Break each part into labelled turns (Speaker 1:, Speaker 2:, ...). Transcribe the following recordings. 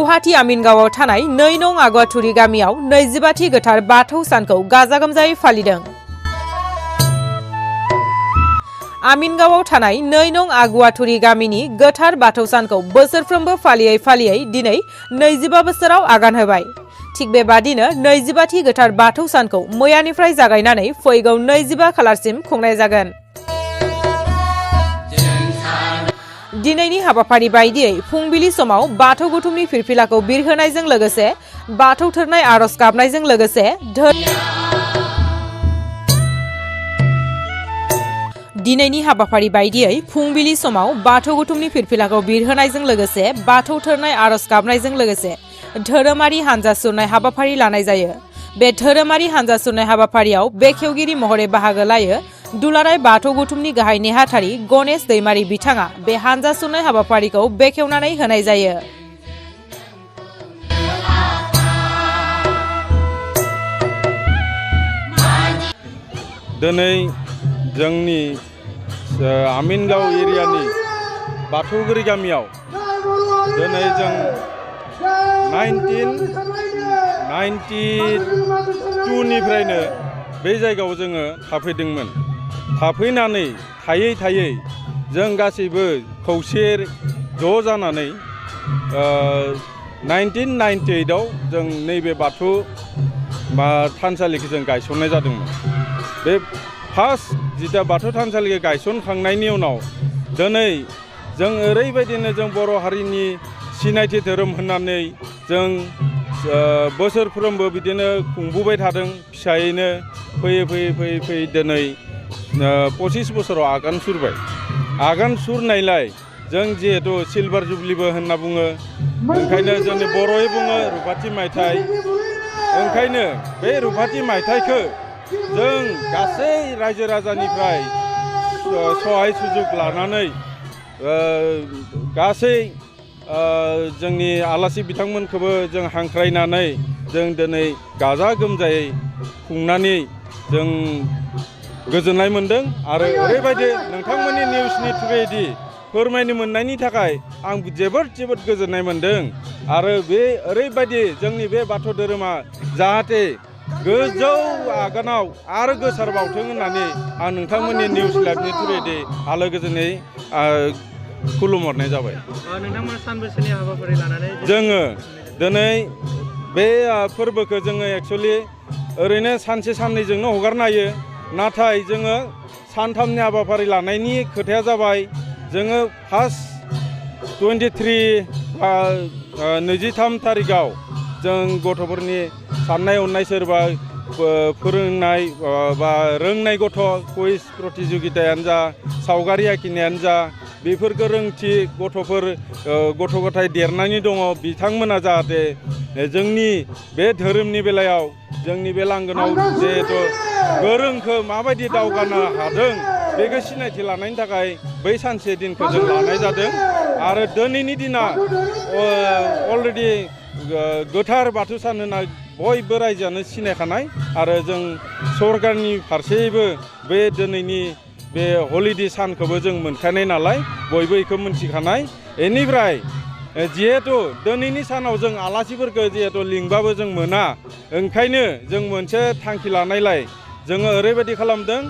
Speaker 1: गुवाहाटी आमिनगावआव थानाय 2 नं आगुवाथुरि गामियाव 25थि गोथार बाथौ सानखौ गाजा गोमजायै फालिदों। आमिनगावआव थानाय 2 नं आगुवाथुरि गामिनि गोथार बाथौ सानखौ बोसोरफ्रोमबो फालियै फालियै दिनै 25 बोसोराव आगान होबाय। थिग बेबादिनो 25थि गोथार बाथौ सानखौ मैयानिफ्राय जागायनानै फैगौ 25 खालारसिम खुंनाय जागोन। दिनैनि हाबाफारि बायदियै फुंबिलि समाव बाथौ गुथुमनि फिरफिलाखौ बिरहोनायजों लोगोसे बाथौ थोरनाय आरज गाबनायजों लोगोसे दिनैनि हाबाफारि बायदियै फुंबिलि समाव बाथौ गुथुमनि फिरफिलाखौ बिरहोनायजों लोगोसे बाथौ थोरनाय आरज गाबनायजों लोगोसे धोरोमारि हानजा सुरनाय हाबाफारि लानाय जायो। बे धोरोमारि हानजा सुरनाय हाबाफारियाव बेखेवगिरि महरै बाहागो लायो दुलाराय बाथौ गुथुमनि गाहाय नेहाथारि गणेश दैमारी बिथाङा बे हानजा सुरनाय हाबाफारिखौ बेखेवनानै होनाय जायो।
Speaker 2: दिनै जोंनि आमिनगाव एरियानि बाथौगुरि गामियाव दिनै जों 1992 निफ्रायनो बे जायगायाव जोङो थाफैदोंमोन। थाफैनानै थायै थायै जों गासैबो खौसे ज' जानानै 1998 आव जों नैबे बाथौ थानसालिखौ जों गायसननाय जादोंमोन। बे फार्स्ट जिथा बाथौ थानसालिखौ गायसनखांनायनि उनाव दिनै जों ओरैबायदिनो जों बर' हारिनि सिनायथि धोरोम होननानै जों बोसोरफ्रोमबो बिदिनो खुंबोबाय थादों। फिसायैनो फैयै फैयै फैयै फैयै दिनै 25 बोसोराव आगान सुरबाय। आगान सुरनायलाय जों जिहेतु सिलभार जुबलिबो होनना बुङो, ओंखायनो जोंनि बर'यै बुङो रुफाथि मायथाइ। ओंखायनो बे रुफाथि मायथाइखौ जों गासै रायजो राजानिफ्राय सहाय सुजुग लानानै गासै जोंनि आलासि बिथांमोनखौबो जों हांख्रायनानै जों दिनै गाजा गोमजायै खुंनानै जों गोजोननाय मोनदों। आरो ओरैबायदि नोंथांमोननि निउसनि थ्रुयैदि फोरमायनो मोननायनि थाखाय आं जोबोद गोजोननाय मोनदों। आरो बे ओरैबायदि जोंनि बे बाथौ धोरोमा जाहाथे गोजौ आगानाव आरो गोसारबावथों होननानै आं नोंथांमोननि निउस लाइभनि थ्रुयैदि आलो गोजोनै खुलुमहरनाय जाबाय।
Speaker 3: नोंथांमोना सानबेसेनि हाबाफारि लानानै
Speaker 2: जोङो दिनै बे फोरबोखौ जोङो एक्सुवेलि ओरैनो सानसे साननैजोंनो हगारनो हायो, नाथाय जोङो सानथामनि हाबाफारि लानायनि खोथाया जाबाय जोङो फार्स्ट 23 थारिखआव जों गथ'फोरनि साननाय हनाय सोरबा फोरोंनाय बा रोंनाय गथ' कुइज प्रतियोगितायानो जा, सावगारि आखिनायानो जा, बेफोरखौ रोंथि गथ'फोर गथ' गथाय देरनानै दङ बिथांमोना जाहाथे जोंनि बे धोरोमनि बेलायाव जोंनि बे लांगोनाव जिहेथु गोरोंखौ माबायदि दावगानो हादों बेखौ सिनायथि लानायनि थाखाय बै सानसे दिनखौ जों लानाय जादों। आरो दिनैनि दिना अलरेडि गोथार बाथौ सान होनना बयबो रायजोआनो सिनायखानाय। आरो जों सरकारनि फारसेबो बे दिनैनि बे हलिडे सानखौबो जों मोनखानाय नालाय बयबो बेखौ मोनथिखानाय। बेनिफ्राय जिहेथु दिनैनि सानाव जों आलासिफोरखौ जिहेथु लिंबाबो जों मोना, ओंखायनो जों मोनसे थांखि लानायलाय जोङो ओरैबायदि खालामदों,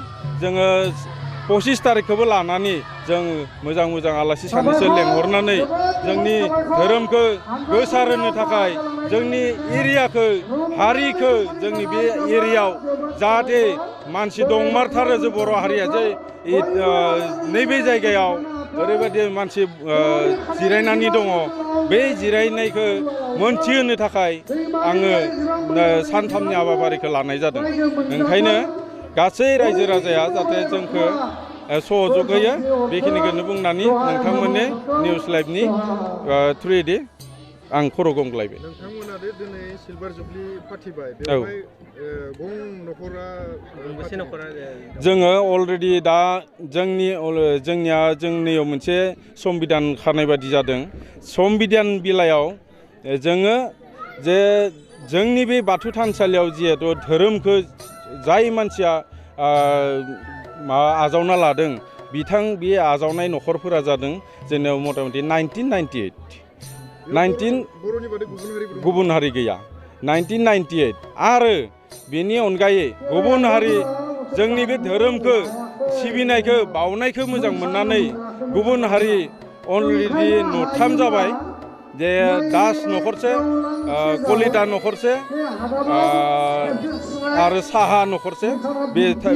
Speaker 2: जोङो 25 तारिखखौबो लानानै जों मोजां आलासि सानैसो लेंहरनानै जोंनि धोरोमखौ गोसारहोनो थाखाय जोंनि एरियाखौ हारिखौ जोंनि बे एरियायाव जाहाथे मानसि दंमारथारो जे बर' हारिया जे नैबे जायगायाव ओरैबायदि मानसि जिरायनानै दङ, बे जिरायनायखौ मोनथिहोनो थाखाय आङो सानथामनि हाबाफारिखौ लानाय जादों। ओंखायनो गासै रायजो राजाया जाहाथे जोंखौ सहयोग होयो बेखिनिखौनो बुंनानै नोंथांमोननि निउस लाइभनि थ्रुयैदि आं खर' गंग्लायबाय।
Speaker 3: नोंथांमोना दिनै सिलभार जुबलि फाथिबाय, बेवहाय न'खरा
Speaker 2: जोङो अलरेडि दा जोंनियाव मोनसे संबिधान खानाय बादि जादों। संबिधान बिलायाव जोङो जे जोंनि बे बाथौ थानसालियाव जिहेतु धोरोमखौ जाय मानसिया आजावना लादों बे आजावनाय न'खरफोरा जादों जोंनियाव मथा मथि 1998
Speaker 3: बर'नि बादै
Speaker 2: गुबुन हारि गैया 1998 आरो बेनि अनगायै गुबुन हारि जोंनि बे धोरोमखौ सिबिनायखौ बावनायखौ मोजां मोननानै गुबुन हारि अलरेडि न'थाम जाबाय जे दास न'खरसे कलिता न'खरसे आरो साहा न'खरसे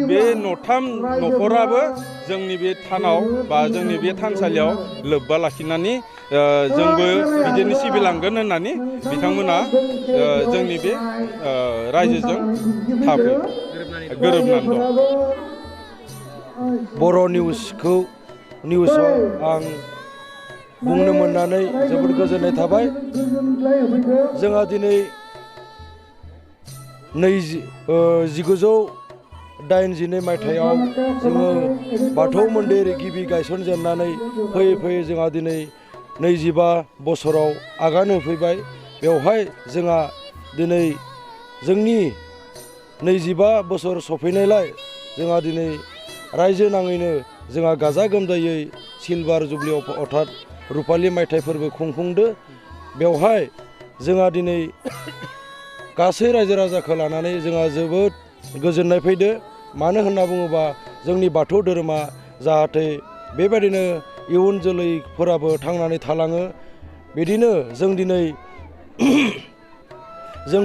Speaker 2: बे न'थाम न'खराबो जोंनि बे थानाव बा जोंनि बे थानसालियाव लोब्बा लाखिनानै जोंबो बिदिनो सिबिलांगोन होननानै बिथांमोना जोंनि बे रायजोजों थाफैयो गोरोबनानै दं।
Speaker 4: बर' निउसाव आं बुंनो मोननानै जोबोद गोजोननाय थाबाय। जोंहा दिनै 1982 मायथाइयाव जोङो बाथौ मन्दिर गिबि गायसनजेननानै फैयै फैयै जोंहा दिनै 25 बोसोराव आगान होफैबाय। बेवहाय जोंहा दिनै जोंनि 25 बोसोर सफैनायलाय जोंहा दिनै रायजो नाङैनो जोंहा गाजा गोमजायै सिलभार जुबलि अर्थात रुपालि मायथाइ फोरबो खुंफुंदो। बेवहाय जोंहा दिनै गासै रायजो राजाखौ लानानै जोंहा जोबोद गोजोननाय फैदो। मानो होनना बुङोबा जोंनि बाथौ धोरोमा जाहाथे बेबायदिनो इयुन जोलैफोराबो थांनानै थालाङो। बिदिनो जों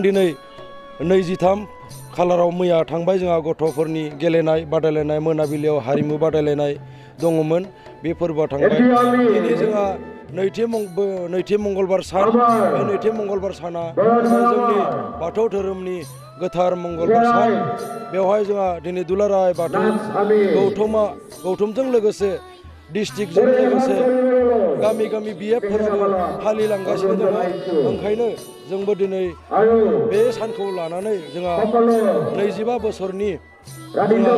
Speaker 4: दिनै 23 खालाराव मैया थांबाय जोंहा गथ'फोरनि गेलेनाय बादायलायनाय मोनाबिलियाव हारिमु बादायलायनाय दङमोन। बे फोरबोआ थांबाय। दिनै जोंहा नैथि मंगलबार सान। बे नैथि मंगलबार साना जोंनि बाथौ धोरोमनि गोथार मंगलबार सान। बेवहाय जोंहा दिनै दुलाराय बाथौ गौथुमजों लोगोसे डिस्ट्रिक्टजों लोगोसे गामि गामि बिएफफोराबो फालिलांगासिनो दङ। ओंखायनो जोंबो दिनै बे सानखौ लानानै जोंहा 25 बोसोरनि जोंहा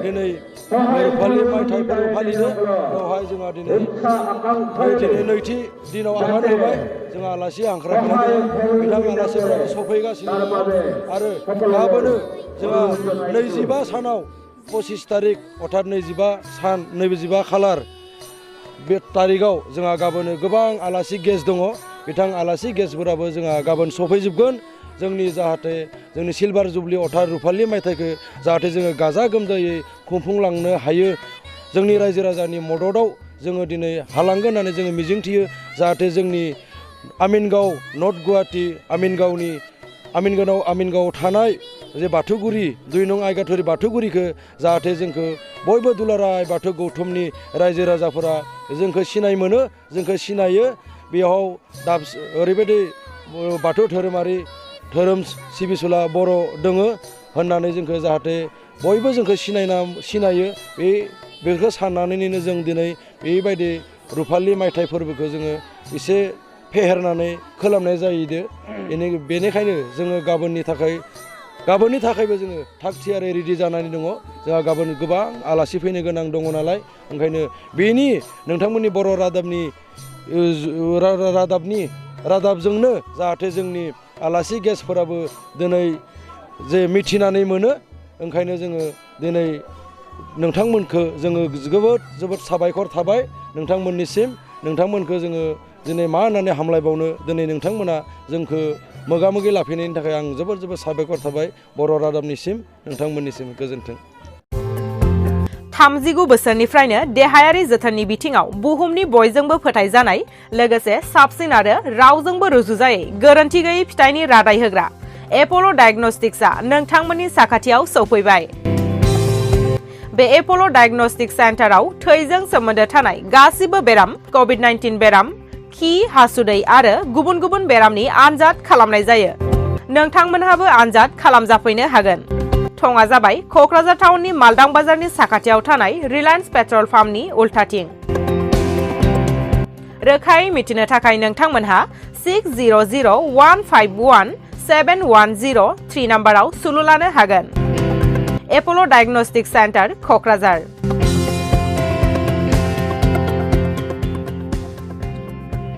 Speaker 4: दिनै रुपालि मायथाइ फोरबो फालिदो। बेवहाय जोंहा दिनै नैथि दिनाव आगान होबाय। जोंहा आलासि हांख्रायनाय दङ। बिथां आलासिफोराबो सफैगासिनो दङ आरो गाबोनो जोंहा 25 सानाव 25 तारिख अर्थात 25 खालार बे तारिखआव जोंहा गाबोनो गोबां आलासि गेस्ट दङ। बिथां आलासि गेस्टफोराबो जोंहा गाबोन सफैजोबगोन। जोंनि जाहाथे जोंनि सिलभार जुबलि अर्थात रुपालि मायथाइखौ जाहाथे जोङो गाजा गोमजायै खुंफुंलांनो हायो। जोंनि रायजो राजानि मददाव जोङो दिनै हालांगोन होननानै जोङो मिजिंथियो। जाहाथे जोंनि आमिनगाव नर्थ गुवाहाटी आमिनगावआव थानाय जे बाथौगुरि 2 नं आइगाथुरि बाथौगुरिखौ जाहाथे जोंखौ बयबो दुलाराय बाथौ गौथुमनि रायजो राजाफोरा जोंखौ सिनाय मोनो, जोंखौ सिनायो। बेयाव ओरैबायदि बाथौ धोरोम सिबिसुला बर' दोङो होननानै जोंखौ जाहाथे बयबो जोंखौ सिनायो। बेखौ साननानैनो जों दिनै बेबायदि रुपालि मायथाइ फोरबोखौ जोङो एसे फेहेरनानै खालामनाय जायो। बेनिखायनो जोङो गाबोननि थाखायबो जोङो थाग थियारि रेडि जानानै दङ। जोंहा गाबोन गोबां आलासि फैनो गोनां दङ नालाय। ओंखायनो बेनि नोंथांमोननि बर' रादाबजोंनो जाहाथे जोंनि आलासि गेस्टफोराबो दिनै जे मिथिनानै मोनो। ओंखायनो जोङो दिनै नोंथांमोनखौ जोङो जोबोद साबायखर थाबाय नोंथांमोननिसिम। नोंथांमोनखौ जोङो दिनै मा होननानै हामलायबावनो। दिनै नोंथांमोना जोंखौ मोगा मोगि लाफैनायनि थाखाय आं जोबोद साबायखर थाबाय बर' रादाबनिसिम, नोंथांमोननिसिम गोजोन्थों।
Speaker 1: 39 बोसोरनिफ्रायनो देहायारि जोथोननि बिथिङाव बुहुमनि बयजोंबो फोथायजानाय लोगोसे साबसिन आरो रावजोंबो रुजुजायै गोरोन्थि गैयै फिथाइनि रादाय होग्रा एप'ल' डायग्नोस्टिक्सआ नोंथांमोननि साखाथियाव सौफैबाय। बे एप'ल' डायग्नोस्टिक सेन्टाराव थैजों सोमोन्दो थानाय गासिबो बेराम, कभिड-19 बेराम, खि, हासुदै आरो गुबुन गुबुन बेरामनि आनजाद खालामनाय जायो। नोंथांमोनहाबो आनजाद खालामजाफैनो हागोन। थङा जाबाय क'क्राझार टाउननि मालदां बाजारनि साखाथियाव थानाय रिलायन्स पेट्रल पाम्पनि उल्थाथिं। रोखायै मिथिनो थाखाय नोंथांमोनहा 6001517103 नाम्बाराव सुलु लानो हागोन। एप'ल' डायग्नोस्टिक सेन्टार, क'क्राझार।